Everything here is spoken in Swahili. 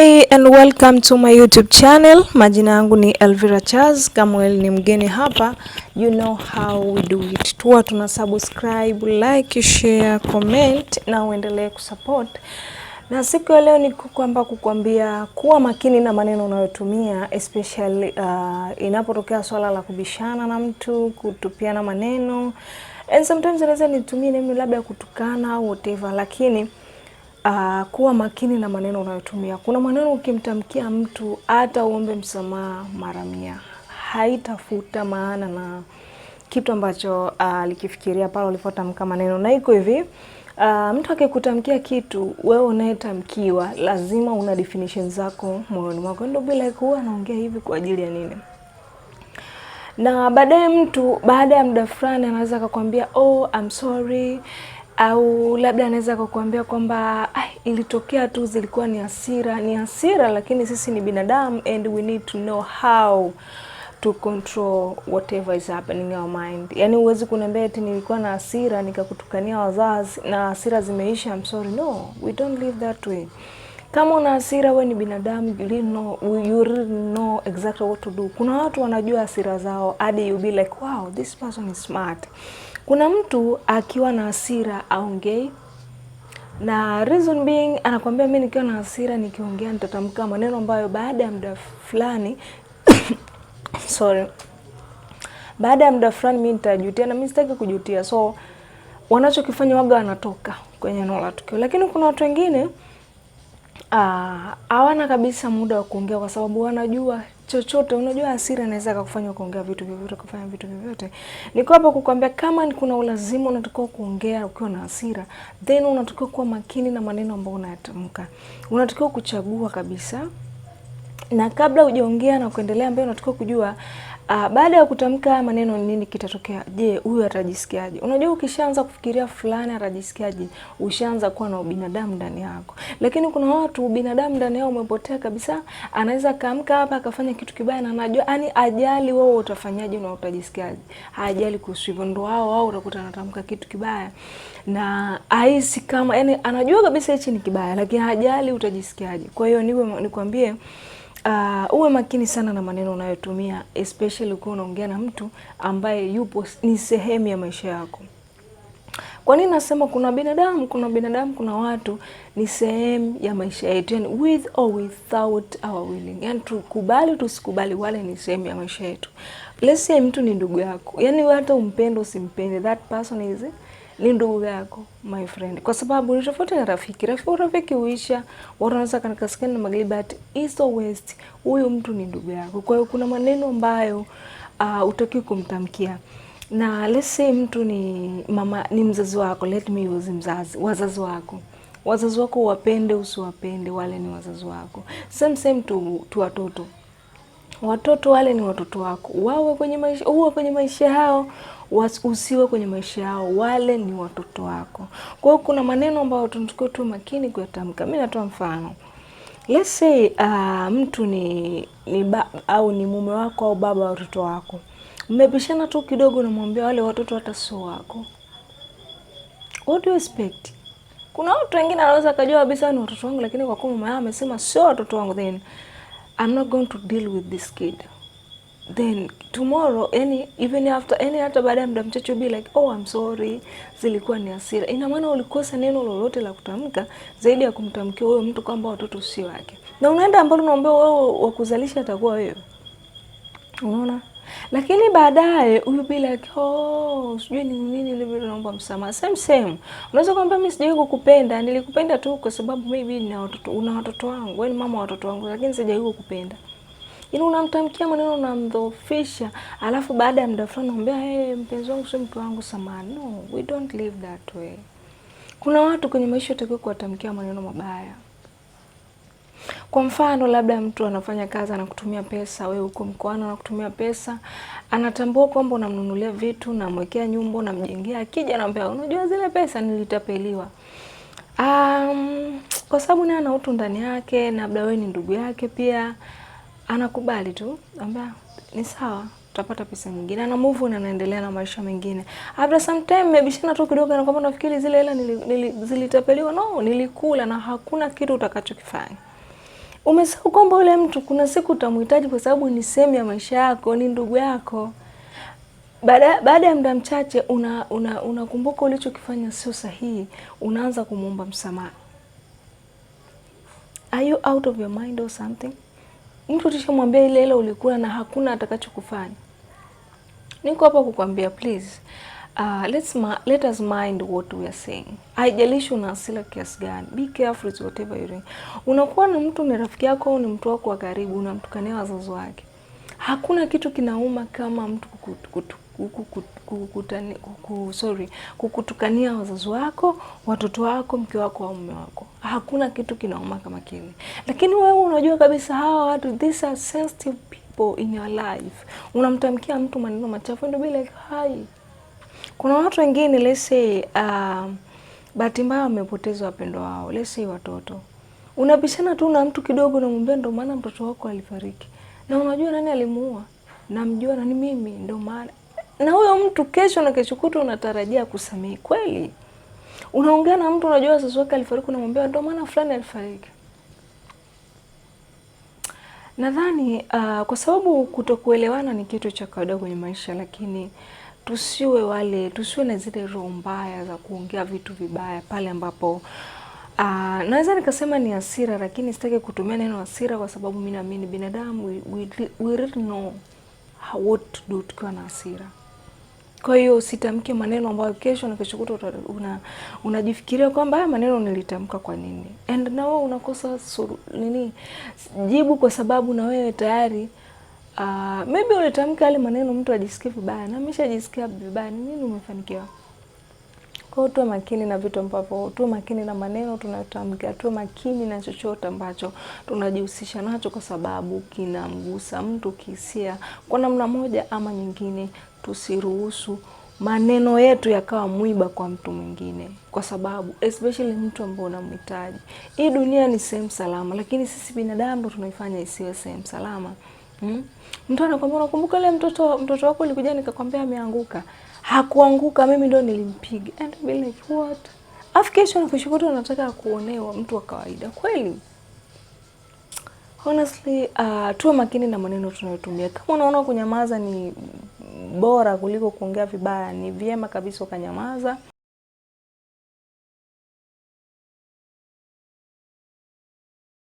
Hey and welcome to my YouTube channel. Majina yangu ni Elvira Charles. Kama wewe ni mgeni hapa, you know how we do it. Tuwa tuna subscribe, like, share, comment na uendelee kusupport. Na siku ya leo ni kwamba kukwambia kuwa makini na maneno unayotumia, especially inapotokea swala la kubishana na mtu, kutupiana maneno, and sometimes inaweza nitumie neno labda kutukana au whatever, lakini kuwa makini na maneno unayotumia. Kuna maneno ukimtamkia mtu hata uombe msamaha mara 100 haitafuta maana na kitu ambacho alikifikiria pale ulipotamka maneno. Na iko hivi, mtu akikutamkia kitu, wewe unayetamkiwa lazima una definition zako moyoni mwako, ndio be like, huwa anaongea hivi kwa ajili ya nini? Na baadaye mtu baada ya muda fulani anaweza akakwambia, "Oh, I'm sorry," au labda anaweza akakwambia kwamba ilitokea tu, zilikuwa ni hasira. Ni hasira, lakini sisi ni binadamu and we need to know how to control whatever is happening in our mind. Yani huwezi kuniambia eti nilikuwa na hasira nikakutukania wazazi na hasira zimeisha, I'm sorry. No, we don't live that way. Kama una hasira, we ni binadamu, you really know exactly what to do. Kuna watu wanajua hasira zao hadi you be like, "Wow, this person is smart." Kuna mtu akiwa na hasira aongei, na reason being anakwambia, "Mimi nikiwa na hasira nikiongea nitatamka maneno ambayo baada ya muda fulani, sorry, baada ya muda fulani mimi nitajutia na mimi sitaki kujutia." So wanachokifanya waga wanatoka kwenye eneo la tukio, lakini kuna watu wengine hawana kabisa muda wa kuongea kwa sababu wanajua chochote. Unajua hasira inaweza kukufanya kuongea vitu vyovyote, kufanya vitu vyovyote. Niko hapa kukwambia kama kuna ulazima unatakiwa kuongea ukiwa na hasira, then unatakiwa kuwa makini na maneno ambayo unayatamka. Unatakiwa kuchagua kabisa, na kabla hujaongea na kuendelea mbele, unatakiwa kujua baada ya kutamka haya maneno nini kitatokea? Je, huyu atajisikiaje? Unajua ukishaanza kufikiria fulani atajisikiaje, ushaanza kuwa na ubinadamu ndani yako. Lakini kuna watu ubinadamu ndani yao umepotea kabisa. Anaweza kaamka hapa akafanya kitu kibaya na anajua, yani ajali wewe utafanyaje na utajisikiaje. Hajali kuhusu hivyo. Ndo hao wao utakuta anatamka kitu kibaya na ahisi kama, yani anajua kabisa hichi ni kibaya, lakini hajali utajisikiaje. Kwa hiyo niwe nikwambie, uwe makini sana na maneno unayotumia, especially ukiwa unaongea na mtu ambaye yupo ni sehemu ya maisha yako. Kwa nini nasema kuna binadamu? Kuna binadamu, kuna watu ni sehemu ya maisha yetu, yani with or without our willing, yani tukubali tusikubali, wale ni sehemu ya maisha yetu. Let's say mtu ni ndugu yako, yani hata umpende usimpende, that person is ni ndugu yako, my friend, kwa sababu ni tofauti na rafiki. Rafiki, urafiki huisha, watu wanaweza kaskazini na magharibi, but east or west, huyu mtu ni ndugu yako. Kwa hiyo kuna maneno ambayo utakiwi kumtamkia. Na let's say mtu ni mama, ni mzazi wako, let me use mzazi, wazazi wako, wazazi wako wapende usiwapende, wale ni wazazi wako. Same same to watoto. Watoto wale ni watoto wako, wawe kwenye maisha, uwe kwenye maisha yao, usiwe kwenye maisha yao, wale ni watoto wako. Kwa hiyo kuna maneno ambayo tunatakiwa tu makini kuyatamka. Mimi natoa mfano. Let's say mtu ni ba, au ni mume wako au baba wa watoto wako, mmepishana tu kidogo, namwambia wale watoto hata sio wako. What do you expect? Kuna watu wengine anaweza akajua kabisa ni watoto wangu, lakini kwa kuwa mama yao amesema sio watoto wangu, then I'm not going to deal with this kid. Then tomorrow, yani even after, yani hata baada ya muda mchache be like, "Oh, I'm sorry, zilikuwa ni hasira." Ina maana ulikosa neno lolote la kutamka zaidi ya kumtamkia huyo mtu kwamba watoto sio wake, na unaenda ambalo unaambia wewe wa kuzalisha atakuwa wewe, unaona. Lakini baadaye huyu be like, "Oh, sijui ni nini nilivyo, naomba msamaha." Same same, unaweza kumwambia, "Mimi sijawahi kukupenda, nilikupenda tu kwa sababu maybe nina watoto, una watoto wangu, wewe ni mama wa watoto wangu, lakini sijawahi kukupenda." Yaani unamtamkia maneno, unamdhoofisha, alafu baada ya muda fulani unamwambia, "Hey, mpenzi wangu, sio mtu wangu, samahani." No, we don't live that way. Kuna watu kwenye maisha utakiwa kuwatamkia maneno mabaya. Kwa mfano, labda mtu anafanya kazi, anakutumia pesa, wewe uko mkoani, anakutumia pesa, anatambua kwamba unamnunulia vitu, unamwekea nyumba, unamjengea, akija anaambia, "Unajua zile pesa nilitapeliwa." Kwa sababu naye ana utu ndani yake na labda wewe ni ndugu yake pia, anakubali tu, ambia ni sawa, utapata pesa nyingine, ana move na anaendelea na maisha mengine. After some time mmebishana tu kidogo, na kwamba nafikiri zile hela nili, nili, zilitapeliwa. No, nilikula na hakuna kitu utakachokifanya. Umesahau kwamba yule mtu kuna siku utamhitaji, kwa sababu ni sehemu ya maisha yako, ni ndugu yako. Baada ya muda mchache unakumbuka ulichokifanya sio sahihi, unaanza kumwomba msamaha. Are you out of your mind or something? Mtu utishamwambia ile hela ulikula na hakuna atakachokufanya. Niko hapa kukwambia please, let us mind what we are saying. Haijalishi una hasira kiasi gani, be careful with whatever you're doing. Unakuwa na mtu ni rafiki yako au ni mtu wako wa karibu, unamtukania wazazi wake. Hakuna kitu kinauma kama mtu kukutukania wazazi wako, watoto wako, mke wako au mume wako. Hakuna kitu kinauma kama kile. Lakini wewe unajua kabisa hawa watu, these are sensitive people in your life. Unamtamkia mtu maneno machafu ndio be like hi. Kuna watu wengine, let's say, bahati mbaya wamepoteza wapendwa wao, let's say watoto. Unabishana tu na mtu kidogo, unamwambia ndio maana mtoto wako alifariki. Na unajua nani alimuua? Namjua na ni mimi, ndio maana. Na huyo mtu kesho na kesho kutwa unatarajia kusamehe kweli? Unaongea na mtu unajua wazazi wake alifariki, unamwambia ndio maana fulani alifariki. Nadhani kwa sababu kutokuelewana ni kitu cha kawaida kwenye maisha, lakini tusiwe na zile roho mbaya za kuongea vitu vibaya pale ambapo naweza nikasema ni hasira, lakini sitaki kutumia neno hasira kwa sababu mimi naamini binadamu we really know what to do tukiwa na hasira. Kwa hiyo sitamke maneno ambayo kesho na kesho kutwa unajifikiria kwamba haya maneno nilitamka kwa nini, and na wewe unakosa nini jibu, kwa sababu na wewe tayari maybe ulitamka yale maneno mtu ajisikie vibaya na ameshajisikia vibaya, ni nini umefanikiwa? Kwa hiyo tuwe makini na vitu ambavyo, tuwe makini na maneno tunayotamka, tuwe makini na chochote ambacho tunajihusisha nacho, kwa sababu kinamgusa mtu kihisia kwa namna moja ama nyingine. Tusiruhusu maneno yetu yakawa mwiba kwa mtu mwingine, kwa sababu especially mtu ambaye unamhitaji. Hii dunia ni sehemu salama, lakini sisi binadamu ndo tunaifanya isiwe sehemu salama. Mtu anakwambia unakumbuka ile mtoto wako alikuja nikakwambia ameanguka. Hakuanguka, mimi ndo nilimpiga. And be like what? Afu kesho na kesho kutwa unataka kuonewa mtu wa kawaida kweli? Honestly, tuwe makini na maneno tunayotumia. Kama unaona kunyamaza ni bora kuliko kuongea vibaya, ni vyema kabisa ukanyamaza.